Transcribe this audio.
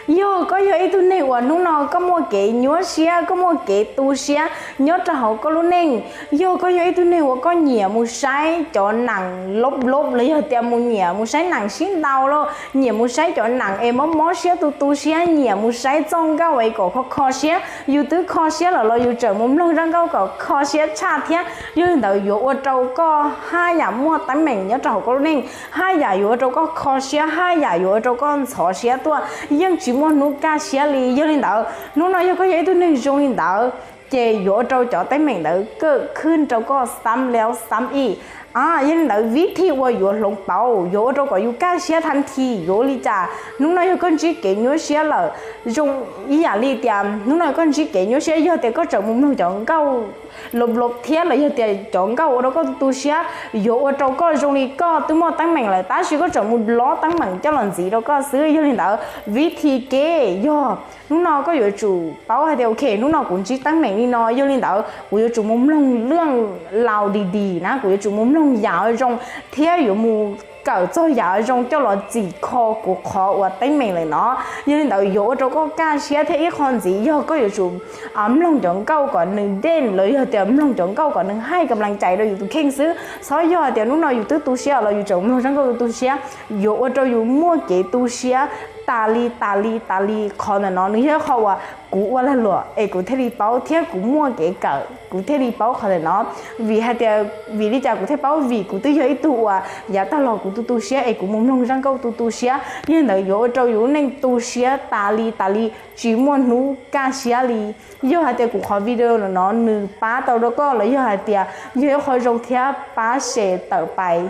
Yog koj yog ib tug neeg uas hnub no koj muaj kev nyuaj siab, koj muaj kev tu siab nyob rau hauv koj lub neej, yog koj yog ib tug neeg uas koj nyiam mus saib cov nees lob lob los yog tias mus nyiam mus saib nees sib ntaus los nyiam mus saib cov nees es mob mob siab tu tu siab, nyiam mus saib txoj nkauj es kom kho kho siab, yus twb kho siab lawm los yus tseem mus mloog zaj nkauj kom kho siab tshaj thiab. Yog li ntawd yuav ua rau koj haj yam muaj teeb meem nyob rau hauv koj lub neej, haj yam yuav ua rau koj kho siab, haj yam yuav ua rau koj ntxhov siab tuaj, yeej tsis muaj hnub kaj siab li. Yog li ntawd hnub no yog koj yog ib tug neeg zoo li ntawd, ces yuav ua rau cov teeb meem ntawd kawm khwj rau koj xab laub xab ib. Yog li ntawd vib thib uas yuav hloov pauv yuav ua rau kom yus kaj siab thaj thim yuav ua li cas? Hnub no yog koj ntsib kev nyuaj siab lawm, zoo ib yam li tias hnub no koj ntsib kev nyuaj siab, yog tias koj tseem mus mloog cov nkauj lob lob thiab los yog tias cov nkauj ua rau koj tu tu siab, yuav ua rau koj zoo li koj twb muaj teeb meem lawm tab sis koj tseem mus lob teeb meem coj los ntxiv rau koj xwb. Yog li ntawd vib thib kev yog hnub no koj yuav tsum paub hais tias ok, hnub no kuv ntsib teeb meem li no, yog li ntawd kuv yuav tsum mus mloog lwj laus di di na, kuv yuav tsum mus mloog yam zoo thiab yuav mus kawm txog yam zoo coj los txhim kho kuv qhov uas teeb meem lawm no. Yog li ntawd yuav ua rau koj kaj siab thiab ib qho ntxiv yog koj yuav tsum mloog cov nkauj kom nws dej los yog tias mloog cov nkauj kom nws hais ka plaas cais rau yus tus kheej xwb. Txhob yog hais tias hnub no yus twb tu siab los yus tseem mloog zaj nkauj tu tu siab, yuav ua rau yus muaj kev tu siab tas li tas li tas li. Qhov ntawm no nws yog ib qho uas kuv ua lag luam es kuv thiaj li paub thiab kuv muaj kev kawm kuv thiaj li paub qhov ntawm no. Vim hais tias vim li cas kuv thiaj paub? Vim kuv twb yog ib tug uas yav tag los kuv tu tu siab es kuv mus mloog zaj nkauj tu tu siab, yog li ntawd yuav ua rau yus lub neej tu siab tas li tas li, tsis muaj hnub kaj siab li. Yog hais tias kuv qhov video no nws pab tau rau koj los yog hais tias yog ib qho zoo thiab pab share tawm pais